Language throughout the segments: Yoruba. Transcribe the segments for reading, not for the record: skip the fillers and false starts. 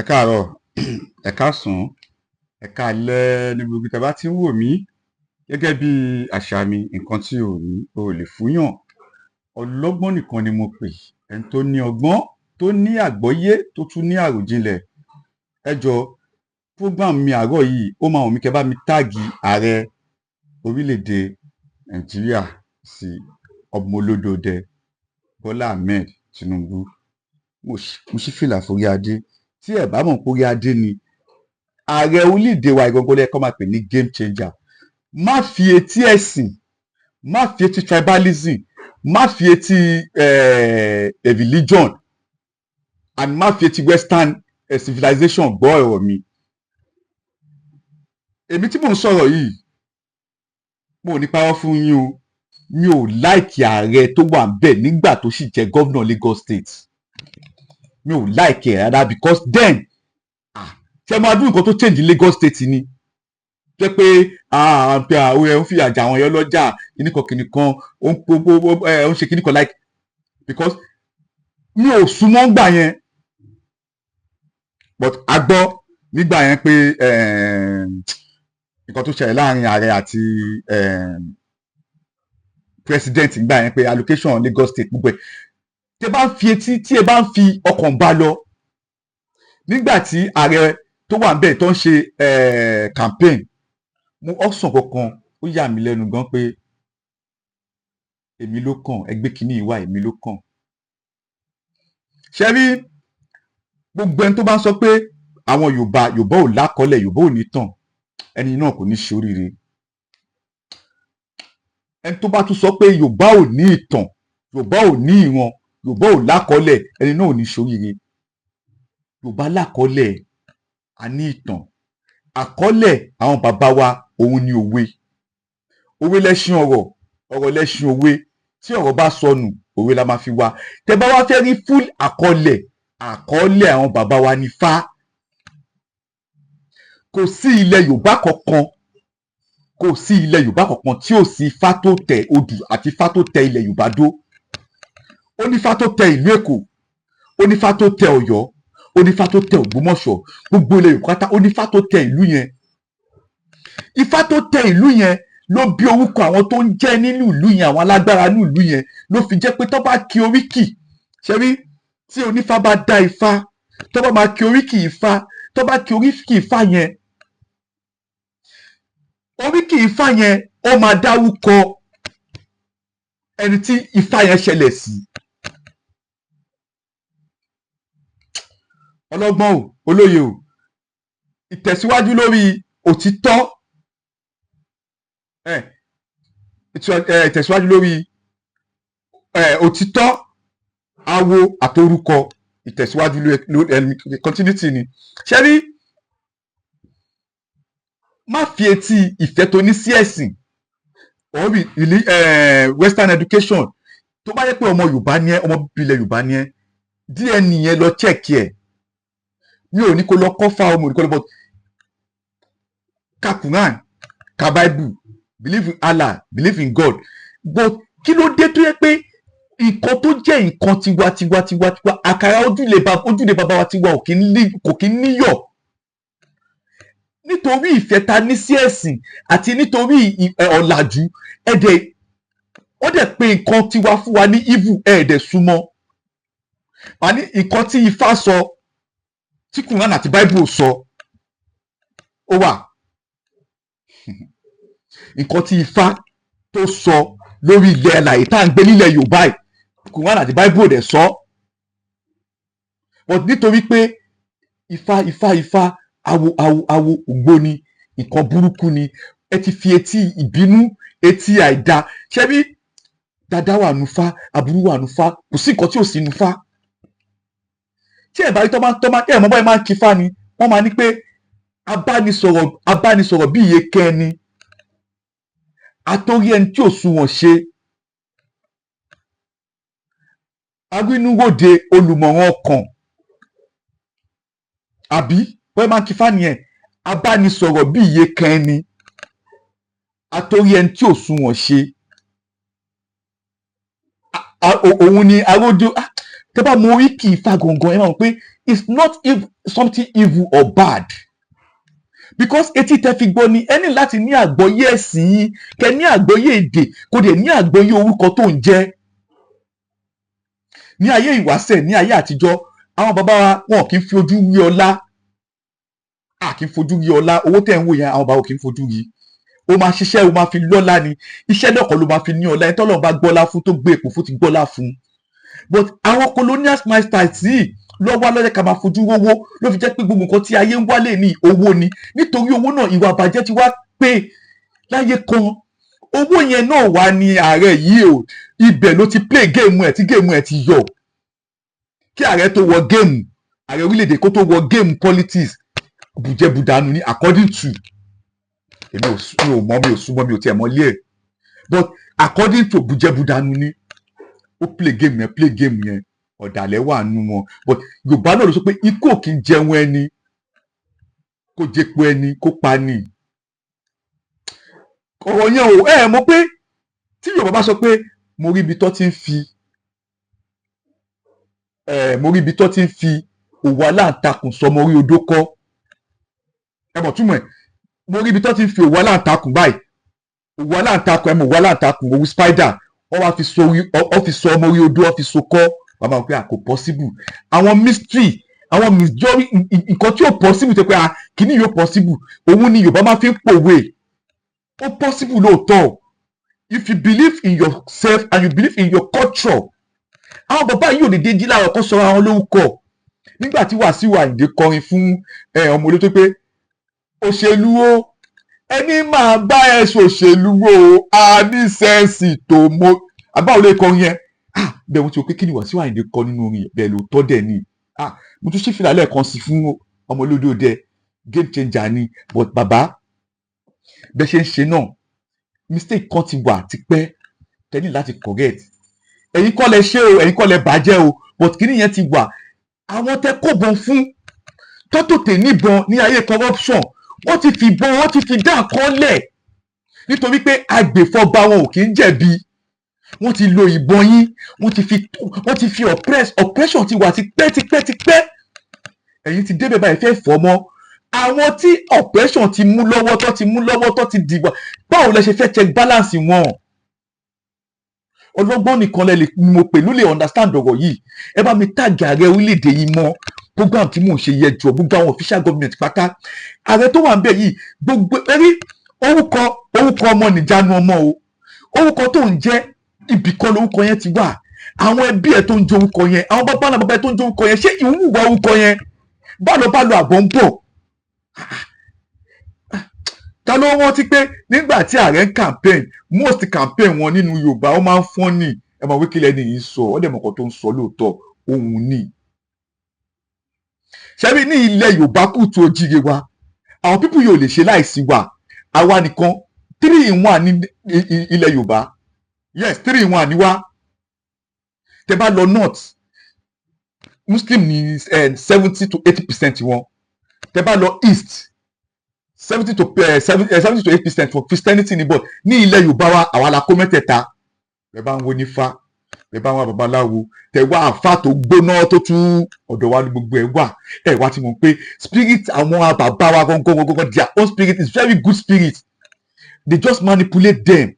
Ẹ káàárọ̀, ẹ káàsán, ẹ káalẹ́ ní gbogbo ibi tẹ́ bá ti ń wò mí. Gẹ́gẹ́ bí àṣà mi, nǹkan tí o ò ní o ò lè fúnyàn. Ọlọ́gbọ́n nìkan ni mo pè, ẹni tó ní ọgbọ́n, tó ní àgbọ́yé, tó tún ní àròjinlẹ̀. Ẹ jọ̀ọ́, program mi àárọ̀ yìí, ó máa wù mí kẹ́ bá mi tag ààrẹ orílẹ̀-èdè Nàìjíríà sí ọmọ olódòdẹ Bọ́lá Ahmed Tinubu. Mo ṣí fìlà forí adé. Tí ẹ bá mọ̀ pé orí adé ni ààrẹ orílẹ̀-èdè wa, ìgangan ló yẹ kó máa pè ní game changer. Má fi etí ẹ̀sìn, má fi etí tribalism, má fi etí religion and má fi etí western civilization gbọ́ ọ̀rọ̀ mi. Èmi tí mò ń sọ̀rọ̀ yìí, mo ò ní parọ́ fún yín o, mi ò like ààrẹ tó wà ńbẹ̀ nígbà tó sì jẹ́ gómìnà Lagos State. Mi ò like ẹ̀ rárá because then, ah, ṣé máa dún nǹkan tó change Lagos State ni jẹ́ pé àwọn ẹ̀ ń fìyà jà àwọn ẹ̀yọ́ lọ́jà kíníkan kíníkan, ó ń ó ń ṣe kíníkan, like, because mi ò súnmọ́ gbà yẹn, but a gbọ́ nígbà yẹn pé nǹkan tó ṣẹlẹ̀ láàrin ààrẹ àti president nígbà yẹn pé allocation Lagos State, gbogbo ẹ̀, tí ẹ bá ń fi etí, tí ẹ bá ń fi ọkàn bá lọ, nígbà tí ààrẹ tó wà níbẹ̀ tó ń ṣe campaign, mo ọ̀sán kankan, ó yà mí lẹ́nu gan pé èmi ló kàn, ẹgbẹ́ kínní ìwà èmi ló kàn. Ṣé rí gbogbo ẹni tó bá ń sọ pé àwọn Yorùbá, Yorùbá ò lákọọ́lẹ̀, Yorùbá ò ní tàn, ẹni náà kò ní ṣoríire. Ẹni tó bá tún sọ pé Yorùbá ò ní ìtàn, Yorùbá ò ní ìran, Yorùbá ò lákọọ́lẹ̀, ẹni náà ò ní ṣoríire. Yorùbá lákọọ́lẹ̀, a ní ìtàn. Àkọọ́lẹ̀ àwọn bàbá wa, òun ni òwe. Òwe lẹṣin ọ̀rọ̀, ọ̀rọ̀ lẹṣin òwe. Tí ọ̀rọ̀ bá sọnù, òwe la máa fi wá. Tẹ́ bá wá fẹ́ rí full àkọọ́lẹ̀, àkọọ́lẹ̀ àwọn bàbá wa ní Ifá. Kò sí ilẹ̀ Yorùbá kankan, kò sí ilẹ̀ Yorùbá kankan tí ò sí Ifá tó tẹ odù àti Ifá tó tẹ ilẹ̀ Yorùbá dó. Ó ní Ifá tó tẹ ìlú Èkó, ó ní Ifá tó tẹ Ọ̀yọ́, ó ní Ifá tó tẹ Ògbómọ̀ṣọ́, gbogbo ilẹ̀ Yorùbá pátá, ó ní Ifá tó tẹ ìlú yẹn. Ifá tó tẹ ìlú yẹn ló bí orúkọ àwọn tó ń jẹ́ nínú ìlú yẹn, àwọn alágbára nínú ìlú yẹn, ló fi jẹ́ pé tó bá kí oríkì, ṣe rí, tí onífá bá dá Ifá, tó bá máa kí oríkì Ifá, tó bá kí oríkì Ifá yẹn, oríkì Ifá yẹn, ó máa dárúkọ ẹni tí Ifá yẹn ṣẹlẹ̀ sí. Ọlọ́gbọ́n o, olóye o, ìtẹ̀síwájú lórí òtítọ́, ìtẹ̀síwájú lórí òtítọ́, awo àtorúkọ, ìtẹ̀síwájú lórí continuity ni. Ṣé rí, má fi etí ìfẹ́ tó ní sí ẹ̀sìn or western education. Tó bá yẹ pé ọmọ Yorùbá ni ẹ́, ọmọ bíbí ilẹ̀ Yorùbá ni ẹ́, DNA yẹn, lọ check ẹ̀. Mi ò ní kó lọ kọ́ fa ọmọ, ò ní kó lọ bọ́ ka Quran, ka Bible, believe in Allah, believe in God, but kí ló dé tó yẹ pé nǹkan tó jẹ́ nǹkan tiwa tiwa tiwa tiwa, àkàrà ojúlé bàbá wa tiwa kò kí ń níyọ̀, nítorí ìfẹ́ ta ní sí ẹ̀sìn àti nítorí ọ̀làjú, ẹ̀dẹ̀ ó dẹ̀ pé nǹkan tiwa fún wa ní evil, ẹ̀ẹ́dẹ̀ súnmọ́ àní nǹkan tí Ifá sọ, tí Quran àti Bible sọ, ó wà. Nǹkan tí Ifá tó sọ lórí ilẹ̀ alàyè tá à ń gbé nílẹ̀ Yorùbá yìí, Quran àti Bible ò dẹ̀ sọ, but nítorí pé Ifá, Ifá, Ifá, awo, awo, awo, ògbóni, nǹkan burúkú ni, ẹ ti fi etí ìbínú, etí àìda. Ṣebí dáadáa wà nùfá, aburú wà nùfá, kò sí nǹkan tí ò sí nùfá. Tí ẹ bá rí tọ́ máa ẹ mọ̀ báyìí, máa ń kí fá ni, wọ́n máa ní pé abánisọ̀rọ̀, abánisọ̀rọ̀ bí iye kẹ́ni àtòrí ẹni tí ò sunwọ̀n ṣe, arínúròde olùmọ̀ràn ọkàn, àbí wọ́n máa ń kí fá nìyẹn, abánisọ̀rọ̀ bí iye kẹ́ni àtòrí ẹni tí ò sunwọ̀n ṣe, òun ni arójú. Tẹ́ bá mọ oríkì Ifá gangan, ẹ máa mọ̀ pé Is not something evil or bad, because etí tẹ́ fi gbọ́ ni. Ẹ ní láti ní àgbọ́yé ẹ̀sìn yín, kẹ́ ní àgbọ́yé èdè, kó dẹ̀ ní àgbọ́yé orúkọ tó ń jẹ́. Ní ayé ìwáṣẹ̀, ní ayé àtijọ́, àwọn bàbá wa, wọn kì í fi ojú rí ọlá. A kì í fojú rí ọlá. Owó tẹ̀ ń wò yẹn, àwọn bàbá ò kì í fojú rí. Ó máa ṣiṣẹ́, ó máa fi lọ́lá ni. Iṣẹ́ náà kọ́ ló máa fi ní ọlá. Ẹni tọ́lọ́run bá gbọ́lá fún, tó gbé ipò fún, ti gbọ́lá fún. But àwọn colonial masters yìí lọ́wọ́ lọ́jọ́ ká máa fojú rówó, ló fi jẹ́ pé gbogbo nǹkan tí ayé ń wálé ní owó ni. Nítorí owó náà, ìwà àbàjẹ́ ti wá pé láyé kan. Owó yẹn náà wà ní ààrẹ yìí o. Ibẹ̀ ló ti play game ẹ̀ tí game ẹ̀ ti yọ. Kí ààrẹ tó wọ game, ààrẹ orílẹ̀-èdè kó tó wọ game politics, bùjẹ́bùdànù ni. According to èmi, ò mi ò mọ̀, mi ò súnmọ́, mi ò tiẹ̀ mọ̀ lé ẹ̀, but according to, bùjẹ́bùdànù ni. Ó play game yẹn, play game yẹn, ọ̀dàlẹ̀ wà nù wọn. But Yorùbá náà ló sọ pé ikú ò kí ń jẹun ẹni, kó jẹpo ẹni kó pa ni. Ọ̀rọ̀ yẹn o, ẹ mọ̀ pé tí Yorùbá bá sọ pé mo rí ibi tó ti ń fi òwú aláǹtakùn sọmọ orí odó kọ́, ẹ mọ̀ túmọ̀ ẹ̀. Mo rí ibi tó ti ń fi òwú aláǹtakùn báyìí, òwú aláǹtakùn, ẹ mọ̀ òwú aláǹtakùn, òwú spider, wọ́n wá fi so orí, wọ́n fi so ọmọ orí odó, wọ́n fi so kọ́. Bàbá wọn pé à kò possible. Àwọn mystery, àwọn mystery, nǹkan tí ò possible tó pé à kíní yóò possible, òun ni Yorùbá máa fi ń pòwe. Ó possible lóòótọ́, if you believe in yourself and you believe in your culture. Àwọn bàbá yìí ò lè dé jí láàárọ̀ kó sọra wọn lórúkọ. Nígbà tí Wàsíù Àyìndé kọrin fún ọmọ olóòtú pé òṣèlú o, ẹni máa bá ẹ ṣòṣèlú o, a ní sense tó mọ àbáwò lè kọrin yẹn. Ah, bẹ́ẹ̀ wọ́n ti wò pé kí ni Wàsíù Àyìndé kọ nínú orin yẹn. Bẹ́ẹ̀ lóòótọ́ dẹ̀ ni. Ah, mo tún ṣí fìlà lẹ́ẹ̀kan sí fún ọmọ olódò dẹ, game changer ni. But bàbá, bẹ́ẹ̀ ṣe ń ṣe náà, mistake kan ti wà tipẹ́ tẹ́ ní láti correct. Ẹ̀yin kọ́ lẹ ṣe o, ẹ̀yin kọ́ lẹ bàjẹ́ o, but kíní yẹn ti wà. Àwọn tẹ kóbọn fún tọ́tòtè níbọn ní ayé corruption, wọ́n ti fi ìbọn, wọ́n ti fi dá nǹkan lẹ̀, nítorí pé agbèfọ́ba wọn ò kí ń jẹ̀bi. Wọ́n ti lo ìbọn yín, wọ́n ti fi oppress. Oppression ti wà tipẹ́ tipẹ́ tipẹ́. Ẹ̀yin ti débẹ̀ báyìí, fẹ́ fọ́ mọ́ àwọn tí oppression ti mú lọ́wọ́, tó ti mú lọ́wọ́, tó ti dìgbà. Báwo lẹ ṣe fẹ́ check balance wọn? Ọlọ́gbọ́n nìkan lẹ lè mo pè ló lè understand ọ̀rọ̀ yìí. Ẹ bá mi tag ààrẹ orílẹ̀-èdè yìí mọ́ program tí mò ń ṣe yẹ jọ. Gbogbo àwọn official government pátá, ààrẹ tó wà ń bẹ̀ yìí, gbogbo ẹrí orúkọ, orúkọ ọmọ nìjánu ọmọ o. Orúkọ tó ń jẹ́, ibìkan lórúkọ yẹn ti wà. Àwọn ẹbí ẹ tó ń jẹ́ orúkọ yẹn, àwọn bàbá náà bàbá ẹ tó ń jẹ́ orúkọ yẹn, ṣé ìwúwà orúkọ yẹn bá lọ àbọ̀ ń bọ̀? Ta ló rántí pé nígbà tí ààrẹ ń campaign, most campaign wọn nínú Yorùbá, ó máa ń fọ́n ní ẹ mọ̀ wíkìlẹ̀ ní yìí sọ ọ́ dẹ̀ mọ̀kàn tó ń sọ lóòótọ́ òun ní. Ṣebí ní ilẹ̀ Yorùbá kùtù ojíire wa, àwọn people yóò lè ṣe láìsí wa. Àwa nìkan, three in one ní ilẹ̀ Yorùbá. Yes, three in one ni wá. Tẹ́ bá lọ north, Muslim ní 70 to 80% wọn. Tẹ́ bá lọ east, 70 to 8% for Christianity ni. But ní ilẹ̀ Yorùbá wa, àwa la kó mẹ́tẹ̀ẹ̀ta. Ẹ bá ń wo nífá, ẹ bá ń wá babaláwo, tẹ wá àfa tó gbóná tó tún ọ̀dọ̀ wa ní gbogbo ẹ̀ wà. Ẹ wá ti mọ̀ pé spirit àwọn bàbá wa gangan gangan, their own spirit is very good spirit. They just manipulate them.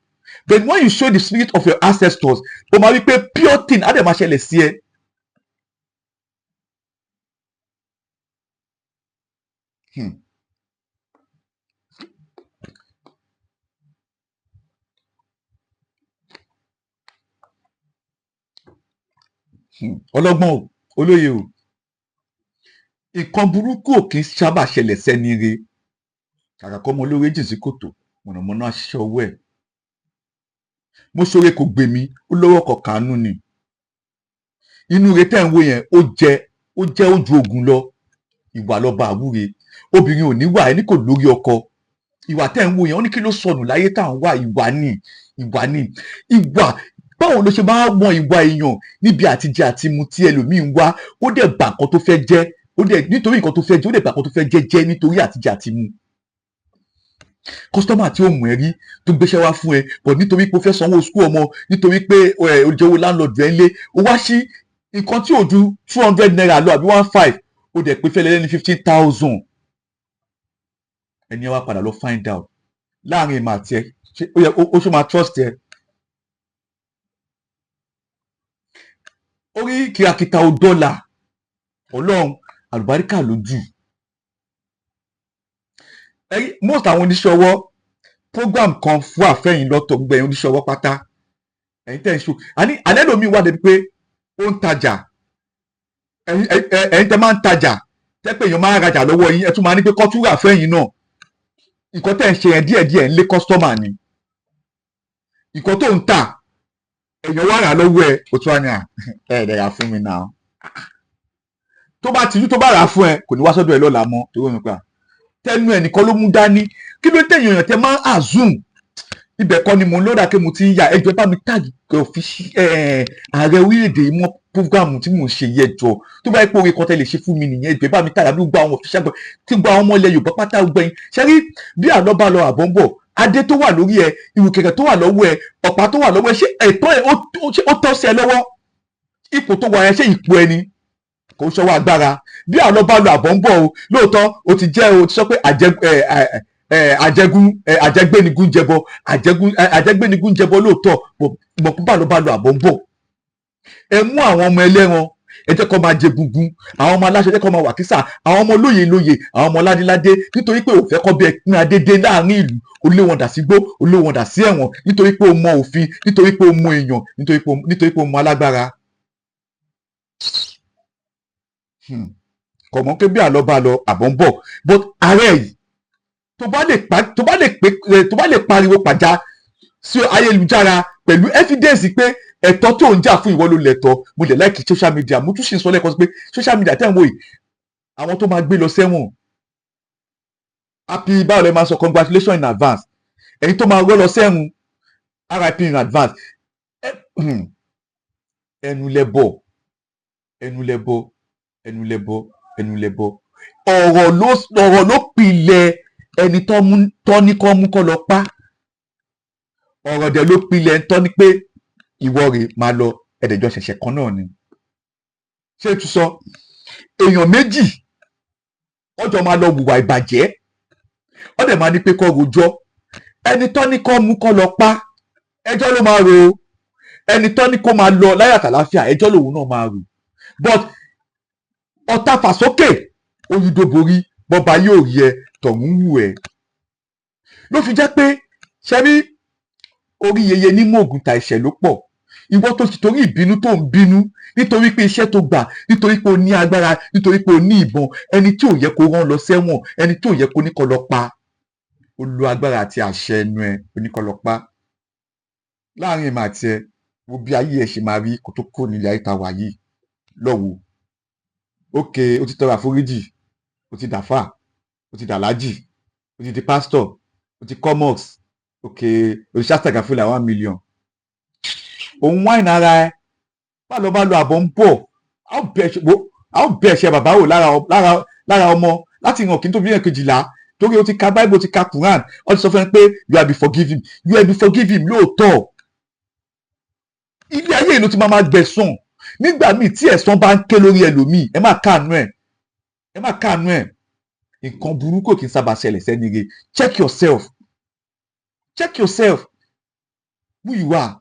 But when you show the spirit of your ancestors, o máa rí pé pure thing á dẹ̀ máa ṣẹlẹ̀ sí ẹ. Ọlọ́gbọ́n o, olóye o, nǹkan burúkú ò kì í sábà ṣẹlẹ̀ sẹ́ni re. Kàkà kọ́ ọmọ olóore jìn sí kòtò, mọ̀nàmọ́ná aṣiṣẹ́ ọwọ́ ẹ̀. Mo ṣoore kò gbè mí, ó lọ́wọ́ kọ̀ọ̀kanú ni. Inú re tẹ́ ń wò yẹn, ó jẹ ó jẹ́ ó ju oògùn lọ. Ìwà lọ́ba àwúre. Obìnrin ò ní wà, ẹni kò lórí ọkọ. Ìwà tẹ́ ń wò yẹn, ó ní kí ló sọnù láyé tá à ń wá? Ìwà ni, ìwà ni, ìwà. Báwo ló ṣe máa mọ ìwà èèyàn níbi àtijẹ àti mu tí ẹlòmíín wá? Ó dẹ̀ bà nǹkan tó fẹ́ jẹ́, ó dẹ̀ nítorí nǹkan tó fẹ́ jẹ́, ó dẹ̀ bà nǹkan tó fẹ́ jẹ́ jẹ́ nítorí àtijẹ àti mu. Customer tí ó mọ̀ ẹ́ rí tó gbéṣẹ́ wá fún ẹ, but nítorí pé o fẹ́ sanwó school ọmọ, nítorí pé ẹ o jẹ́wọ́ landlord ẹ̀ ń lé, o wá sí nǹkan tí ò ju ₦200 lọ àbí 1.5. Ó dẹ̀ pé fẹ́lẹ́ ní 15,000. Ẹni ẹ wá padà lọ find out láàrin ìmọ̀ àti ẹ, ṣé ó yẹ ó ṣó máa trust ẹ? Orí kìràkìtà ò dọ́là, Ọlọ́run àlùbáríkà lójú. Ẹ̀rí most àwọn oníṣẹ́ ọwọ́, program kan fún àfẹ́yìn lọ́tọ̀. Gbogbo ẹ̀yin oníṣẹ́ ọwọ́ pátá, ẹ̀yin tẹ̀ ń ṣe, àní alẹ́ lómi wà débi pé ó ń tajà. Ẹ̀yin tẹ́ máa ń tajà, tẹ́ pé èèyàn máa ń rajà lọ́wọ́ yín, ẹ tún máa ní pé kọ́túrà fẹ́yìn náà. Nǹkan tẹ́ ń ṣe yẹn, díẹ̀díẹ̀ ń lé customer ni. Nǹkan tó ń tà, èèyàn wá rà lọ́wọ́ ẹ, o tún wá ní à ẹ ẹ̀ rà fún mi náà. Tó bá tijú, tó bá rà á fún ẹ, kò ní wá sọ́dọ̀ ẹ lọ́la mọ́, torí òun pa tẹnu ẹ nìkan ló mú dání. Kí ló tẹ̀yìn èèyàn tẹ máa ń assume? Ibẹ̀ kọ́ ni mò ń lọ́dà pé mo ti ń yà. Ẹjọ́, bá mi tag ààrẹ orílẹ̀-èdè yìí mọ́ program tí mò ń ṣe yẹ jọ. Tó bá yẹ pé oore kan tẹ́ lè ṣe fún mi nìyẹn, ẹjọ́, bá mi tag àbí gbogbo àwọn òfìṣẹ́ àgbẹ̀ tí gbogbo àwọn ọmọ ilẹ̀ Yorùbá pátá gbẹ̀yìn. Ṣe rí bí àlọ́ bá lọ, àbọ̀ ń bọ̀. Adé tó wà lórí ẹ, ìrùkẹ̀rẹ̀ tó wà lọ́wọ́ ẹ, ọ̀pá tó wà lọ́wọ́ ẹ, ṣé ẹ̀tọ́ ẹ ó tọ́ sí ẹ lọ́wọ́? Ipò tó wà yẹn, ṣé ipò ẹni kò ń ṣọwọ́ agbára? Bí àlọ́ bá lọ, àbọ̀ ń bọ̀ o. Lóòótọ́ o ti jẹ́, o ti sọ pé àjẹgún àjẹgbénigún jẹbọ, àjẹgún àjẹgbénigún jẹbọ lóòótọ́. Mọ̀ pé bá lọ bá lọ, àbọ̀ ń bọ̀. Ẹ mú àwọn ọmọ ẹlẹ́ran, ẹ jẹ́ kó máa jẹ gungun. Àwọn ọmọ aláṣẹ, jẹ́ kó máa wà kísà. Àwọn ọmọ olóye lóye, àwọn ọmọ ládéládé, nítorí pé òfẹ́ kọ́ bí ẹ pín adédé láàrin ìlú, ó lé wọn dà sí gbó, ó lé wọn dà sí ẹ̀wọ̀n, nítorí pé o mọ òfin, nítorí pé o mọ èèyàn, nítorí pé o mọ alágbára. Kò mọ̀ pé bí àlọ́ bá lọ, àbọ̀ ń bọ̀. But ààrẹ yìí, tó bá lè pariwo pàjá sí ayélujára pẹ̀lú evidence pé ẹ̀tọ́ tó ń jà fún, ìwọ ló lẹ̀tọ́. Mo lè like social media. Mo tún sì ń sọ lẹ́ẹ̀kan sí pé social media tẹ́ ń wò yìí, àwọn tó máa gbé lọ sẹ́wọ̀n, happy, báwo lẹ máa sọ, congratulations in advance. Ẹ̀yin tó máa rọ́ lọ sẹ́wọ̀n, RIP in advance. Ẹnu lẹ bọ̀, ẹnu lẹ bọ̀, ẹnu lẹ bọ̀, ẹnu lẹ bọ̀. Ọ̀rọ̀ ló pilẹ̀ ẹni tó mú tọ́ ní kọ́ mú kọ́ lọ pa. Ọ̀rọ̀ dẹ̀ ló pilẹ̀ ẹni tọ́ ní pé ìwọ rè máa lọ. Ẹ̀dẹ̀jọ́ ṣẹ̀ṣẹ̀ kan náà ni. Ṣé tún sọ, èèyàn méjì ọjọ́ máa lọ hùwà ìbàjẹ́, ó dẹ̀ máa ní pé kọ́ rojọ́. Ẹni tọ́ ní kọ́ mú kọ́ lọ pa, ẹjọ́ ló máa ro. Ẹni tọ́ ní kó máa lọ láyà tàláfíà, ẹjọ́ lòun náà máa rò. But ọ̀tá fàsókè oyúdóborí, bọ́ba yóò rí ẹ, tọ̀hún wù ẹ́. Ló fi jẹ́ pé ṣẹ́rí orí yeye ní mògùn ta ẹ̀ṣẹ̀ ló pọ̀. Ìwọ tó ti torí ìbínú tó ń bínú, nítorí pé iṣẹ́ tó gbà, nítorí pé o ní agbára, nítorí pé o ní ìbọn, ẹni tí ò yẹ kó rán lọ sẹ́wọ̀n, ẹni tí ò yẹ kó ní kó lọ pa, ó lo agbára àti àṣẹ ẹnu ẹ, ó ní kó lọ pa. Láàrin èmi àti ẹ, wo bí ayé ẹ ṣe máa rí kó tó kúrò nílé ayé ta wà yìí lọ́wọ́. Ókè, ó ti tọrọ àforíjì, ó ti dàfà, ó ti dàlájì, ó ti di pásítọ̀, ó ti kọ́ mosque. Òkè òṣìṣẹ́ àtàgàfúlà 1 million, òun wáìnì ara ẹ. Bá lọ bá lọ, àbọ̀ ń bọ̀. A ó bẹ ẹ̀ṣẹ̀ bàbá wò lára ọmọ láti ìràn kí n tó bí yẹn kejìlá, torí o ti ka Bible, o ti ka Quran, ó ti sọ fún ẹ pé you are be forgiven, you are be forgiven. Lóòótọ́, ilé ayé yìí ló ti máa ma gbẹ̀san. Nígbà míì tí ẹ̀san bá ń ké lórí ẹlòmíì, ẹ má káàánú ẹ̀, ẹ má káàánú ẹ̀. Nǹkan burúkú kì í sábà ṣẹlẹ̀ sẹ́ni re. Check yourself, check yourself, who you are.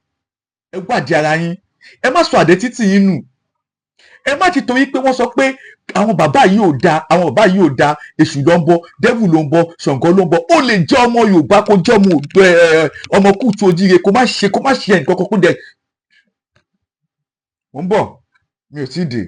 Ẹ wádìí ara yín. Ẹ má sọ identity yín nù. Ẹ má ti torí pé wọ́n sọ pé àwọn bàbá yìí ò da, àwọn bàbá yìí ò da, èṣù ló ń bọ, devil ló ń bọ, Ṣàngó ló ń bọ. Ó lè jẹ́ ọmọ Yorùbá, kó jẹ́ ọmọ kúùtù ojíire, kó má ṣe ẹnì kankan kó dẹ̀. Mo ń bọ̀, mi ò tí ì dé.